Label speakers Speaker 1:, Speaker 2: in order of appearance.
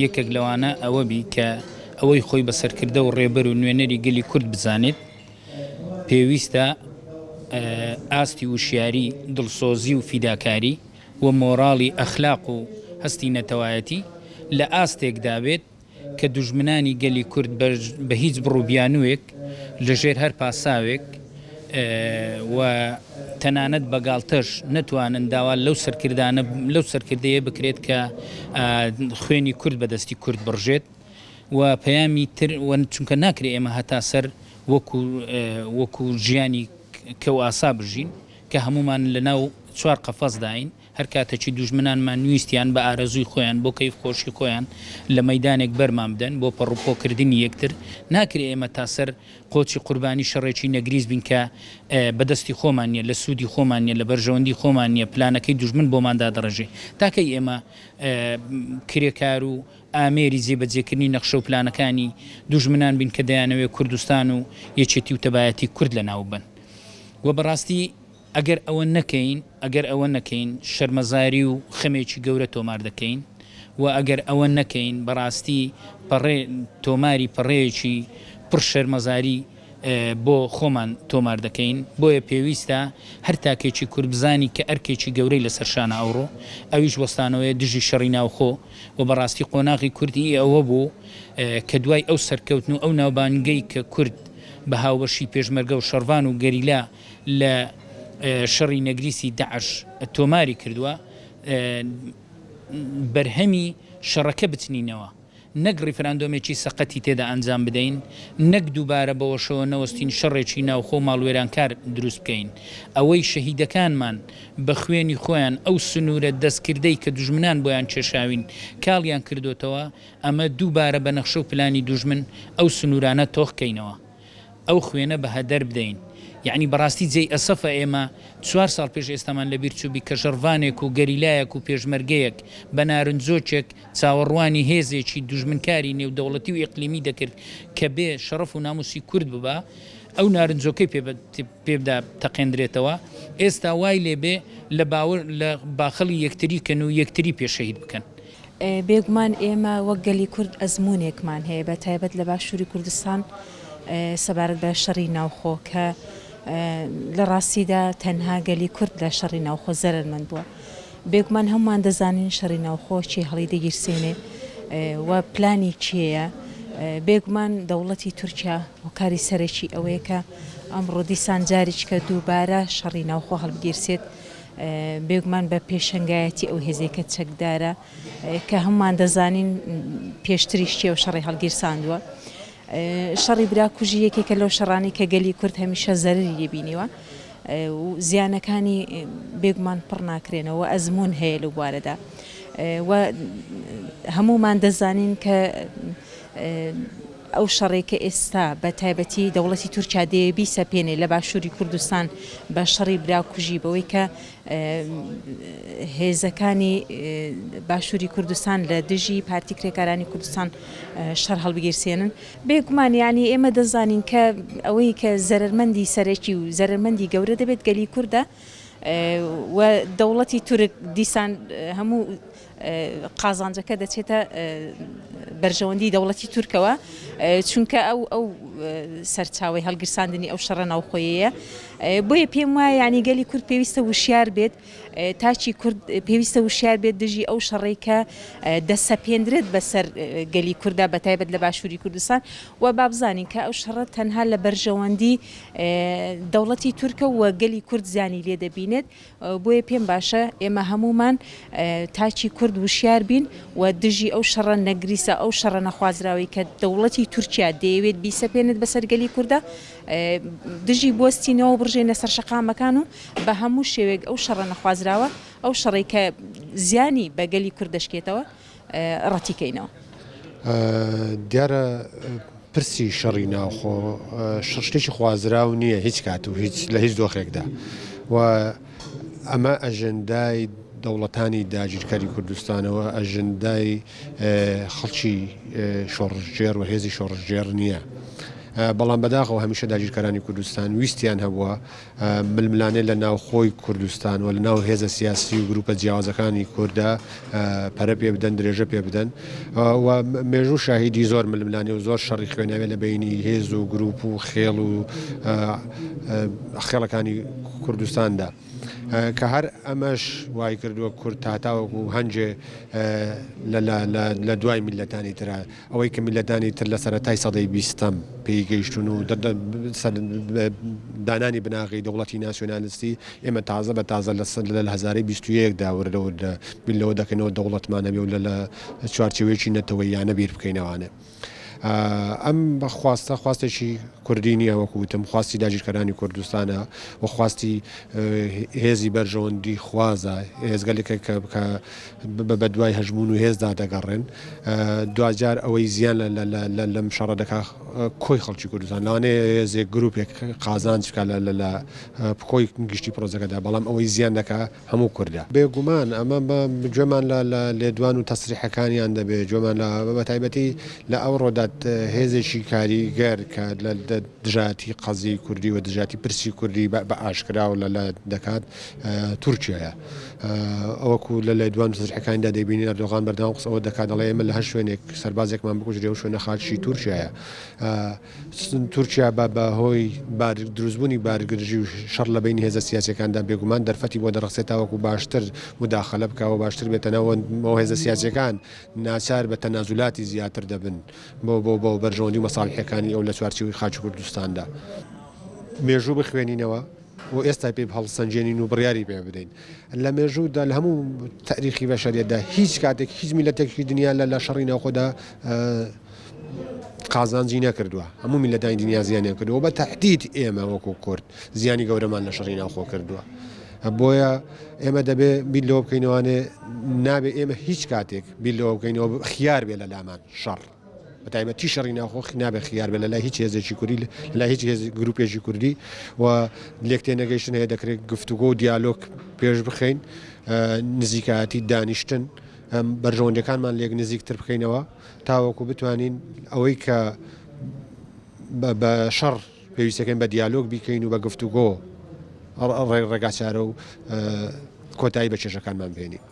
Speaker 1: یەکێک لەوانە ئەوە بی کە ئەوەی خۆی بە سەرکردە و ڕێبەر و نوێنەری گەلی کورد بزانێت، پێویستە ئاستی وشیاری، دڵسۆزی و فیداکاری و مۆراڵی ئەخلاق و هەستی نەتەوایەتی لە ئاستێکدا بێت کە دوژمنانی گەلی کورد بە هیچ بڕ و بیانووێک لە ژێر هەر پاساوێک و تەنانەت بە گاڵتەش نەتوانن داوا لەو سەرکردانە لەو سەرکردەیە بکرێت کە خوێنی کورد بە دەستی کورد بڕژێت و پەیامی تر و چونکە ناکرێ ئێمە هەتا سەر وەکو وەکو ژیانی کەو ئاسا بژین کە هەموومان لە ناو چوار قەفەزداین. هەر کاتەکی دوژمنانمان ویستیان بە ئارەزووی خۆیان بۆ کەیف خۆشی خۆیان لە مەیدانێک بەرمان بدەن بۆ پەڕوپۆ کردنی یەکتر، ناکرێ ئێمە تا سەر قۆچی قوربانی شەڕێکی نەگریس بین کە بە دەستی خۆمان نیە، لە سوودی خۆمان نیە، لە بەرژەوەندی خۆمان نیە، پلانەکەی دوژمن بۆمان دادەڕێژێ. تا کەی ئێمە کرێکار و ئامێری جێبەجێکردنی نەخشە و پلانەکانی دوژمنان بین کە دەیانەوێ کوردستان و یەکێتی و تەبایەتی کورد لەناو ببەن و بەڕاستی ئەگەر ئەوە نەکەین، ئەگەر ئەوە نەکەین شەرمەزاری و خەمێکی گەورە تۆمار دەکەین و ئەگەر ئەوە نەکەین بەڕاستی پەڕێ تۆماری پەڕەیەکی پڕ شەرمەزاری بۆ خۆمان تۆمار دەکەین. بۆیە پێویستە هەر تاکێکی کورد بزانی کە ئەرکێکی گەورەی لەسەر شانە ئەوڕۆ ئەویش وەستانەوەیە دژی شەڕی ناوخۆ و بەڕاستی قۆناغی کورد ئی ئەوە بوو کە دوای ئەو سەرکەوتن و ئەو ناوبانگەی کە کورد بە هاوبەشی پێشمەرگە و شەڕڤان و گەریلا لە شەڕی نەگریسی داعش تۆماری کردووە، بەرهەمی شەڕەکە بچنینەوە، نەک ڕیفراندۆمێکی سەقەتی تێدا ئەنجام بدەین، نەک دووبارە بەوەشەوە نەوەستین شەڕێکی ناوخۆ و ماڵوێرانکار دروست بکەین. ئەوەی شەهیدەکانمان بە خوێنی خۆیان ئەو سنوورە دەستکردەی کە دوژمنان بۆیان کێشاوین کاڵیان کردۆتەوە، ئەمە دووبارە بە نەخشە و پلانی دوژمن ئەو سنوورانە تۆخ کەینەوە. ئەو خوێنە بە هەدەر بدەین. یەعنی بەڕاستی جێی ئەسەفە ئێمە چوار ساڵ پێش ئێستامان لە بیر چووبی کە شەڕڤانێک و گەریلایەک و پێشمەرگەیەک بە نارنجۆکێک چاوەڕوانی هێزێکی دوژمنکاری نێودەوڵەتی و ئیقلیمی دەکرد کە بێ شەڕەف و ناموسی کورد ببا ئەو نارنجۆکەی پێ پێبدا تەقێندرێتەوە ئێستا وای لێ بێ لە باوە لە باخەڵی یەکتری کەن و یەکتری پێ شەهید بکەن.
Speaker 2: بێگومان ئێمە وەک گەلی کورد ئەزموونێکمان هەیە بە تایبەت لە باشووری کوردستان سەبارەت بە شەڕی ناوخۆ کە لە ڕاستیدا تەنها گەلی کورد لە شەڕی ناوخۆ زەرەرمەند بووە. بێگومان هەموومان دەزانین شەڕی ناوخۆ کێ هەڵیدەگیرسێنێ و پلانی کێیە. بێگومان دەوڵەتی تورکیا هۆکاری سەرەکی ئەوەیە کە ئەمڕۆ دیسان جارێکیکە دووبارە شەڕی ناوخۆ هەڵبگیرسێت. بێگومان بە پێشەنگایەتی ئەو هێزەی کە چەکدارە کە هەموومان دەزانین پێشتریش کێ و شەڕی هەڵگیرساندووە. شەڕی براکوژی یەکێکە لەو شەڕانەی کە گەلی کورد هەمیشە زەرری لێ بینیوە و زیانەکانی بێگومان پڕ ناکرێنەوە ئەزموون هەیە لەو بوارەدا و هەموومان دەزانین کە ئەو شەڕەی کە ئێستا بە تایبەتی دەوڵەتی تورکیا دەیەوێت بیسەپێنێ لە باشووری کوردستان بە شەڕی براکوژی بەوەی کە هێزەکانی باشووری کوردستان لە دژی پارتی کرێکارانی کوردستان شەڕ هەڵبگیرسێنن بێگومان یانی ئێمە دەزانین کە ئەوەی کە زەرەرمەندی سەرەکی و زەرەرمەندی گەورە دەبێت گەلی کوردە و دەوڵەتی تورک دیسان هەموو قازانجەکە دەچێتە بەرژەوەندی دەوڵەتی تورکەوە چونکە ئەو ئەو سەرچاوەی هەڵگیرساندنی ئەو شەڕە ناوخۆیەیە بۆیە پێم وایە ینی گەلی کورد پێویستە وشیار بێت تاکی کورد پێویستە وشیار بێت دژی ئەو شەڕەی کە دەسەپێندرێت بەسەر گەلی کووردا بە تایبەت لە باشووری کوردستان و بابزانین کە ئەو شەڕە تەنها لە بەرژەوەندی دەوڵەتی تورکە و گەلی کورد زیانی لێ دەبینێت بۆیە پێم باشە ئێمە هەموومان تاکی کورد وشیار بین و دژی ئەو شەڕە نەگریسە، ئەو شەڕە نەخوازراوەی کە دەوڵەتی تورکیا دەیەوێت بیسەپێنێت بەسەر گەلی کوردا دژی بوەستینەوە و بڕژێینە سەر شەقامەکان و بە هەموو شێوەیەک ئەو شەڕە نەخوازراوە، ئەو شەڕەی کە زیانی بە گەلی کورد دەشکێتەوە ڕەتی کەینەوە.
Speaker 3: دیارە پرسی شەڕی ناوخۆ شتێکی خوازراو نییە هیچ کات و هیچ لە هیچ دۆخێکدا و ئەمە ئەژندای دەوڵەتانی داگیرکەری کوردستانەوە ئەژندای خەڵکی شۆڕشگێڕ و هێزی شۆڕشگێڕ نییە. بەڵام بەداخەوە هەمیشە داگیرکەرانی کوردستان ویستیان هەبووە ململانێ لە ناوخۆی کوردستان و لە ناو هێزە سیاسی و گروپە جیاوازەکانی کوردە پەرە پێ بدەن، درێژە پێ بدەن و مێژوو شاهیدی زۆر ململانێ و زۆر شەڕی خوێناویە لە بەینی هێز و گروپ و خێڵ و خێڵەکانی کوردستاندا. کە هەر ئەمەش وای کردووە کورد تا تاوەکو هەنجێ لە دوای میللەتانی ترە، ئەوەی کە میللەتانی تر لە سەرەتای سەدەی بیستەم پێی گەیشتوون و دانانی بناغەی دەوڵەتی ناسیۆنالیستی، ئێمە تازە بە تازە لە هەزارەی 21 دا وردە وردە بیر لەوە دەکەینەوە دەوڵەتمان هەبێ و لە چوارچێوەیەکی نەتەوەییانە بیر بکەینەوانێ. ئەم خواستە خواستێکی کوردی نییە وەکو وتم خواستی داگیرکەرانی کوردستانە و خواستی هێزی بەرژەوەندی خوازە هێزگەلێکە کە بە دوای هەژمون و هێزدا دەگەڕێن دواجار ئەوەی زیان لەم شەڕە دەکا کۆی خەڵکی کوردستان لەوانەیە هێزێک گروپێک قازانج بکە لە کۆی گشتی پرۆزەکەدا بەڵام ئەوەی زیان دەکا هەموو کوردە. بێگومان ئەمە گوێمان لە لە لێدوان و تەسریحەکانیان دەبێ، گوێمان لە بە تایبەتی لە ئەوڕۆدا هێزێکی کاریگەر کە لە دژایەتی قەزیەی کوردی و دژایەتی پرسی کوردی بە ئاشکرا و لە لە دەکات تورکیایە. وەکوو لە لێدوان و تەسریحەکانیدا دەیبینین ئەردۆغان بەردەوام قسە ئەوە دەکات دەڵێ ئێمە لە هەر شوێنێک سەربازێکمان بکوژرێ ئەو شوێنە خاکی تورکیایە. تورکیا بە بە هۆی بار دروستبوونی بارگرژی و شەڕ لە بەینی هێزە سیاسیەکاندا بێگومان دەرفەتی بۆ دەڕەخسێت تاوەکو باشتر موداخەلە بکا و باشتر بێتە ناو و هێزە سیاسیەکان ناچار بە تەنازولاتی زیاتر دەبن بۆ بۆ بۆ بەرژەوەندی و مەساڵیحەکانی ئەو لە چوارچێوەی خاکی کوردستاندا. مێژوو بخوێنینەوە و ئێستای پێ هەڵسەنگێنین و بڕیاری پێ بدەین. لە مێژوودا لە هەموو تاریخی بەشەریەتدا هیچ کاتێک هیچ میللەتێکی دنیا لە لە شەڕی ناوخۆدا قازانجی نەکردووە هەموو میللەتانی دنیا زیانیان کردووە بە تەحدید ئێمە وەکو کورد زیانی گەورەمان لە شەڕی ناوخۆ کردووە بۆیە ئێمە دەبێ بیر لەوە بکەینەوانێ نابێ ئێمە هیچ کاتێک بیر لەوە بکەینەوە خیار بێ لە لامان شەڕ بە تایبەتی شەڕی ناوخۆ نابێ خیار بێ لە لای هیچ هێزێکی کوردی لە لای هیچ هێز گروپێکی کوردی و لێک تێنەگەیشتن هەیە دەکرێت گفتوگۆ و دیالۆگ پێش بخەین نزیکایەتی دانیشتن بەرژەوەندیەکانمان لێک نزیکتر بکەینەوە تاوەکو بتوانین ئەوەی کە بە شەڕ پێویستەکەین بە دیالۆگ بیکەین و بە گفتوگۆ ڕێگاچارە و کۆتایی بە کێشەکانمان بێنین.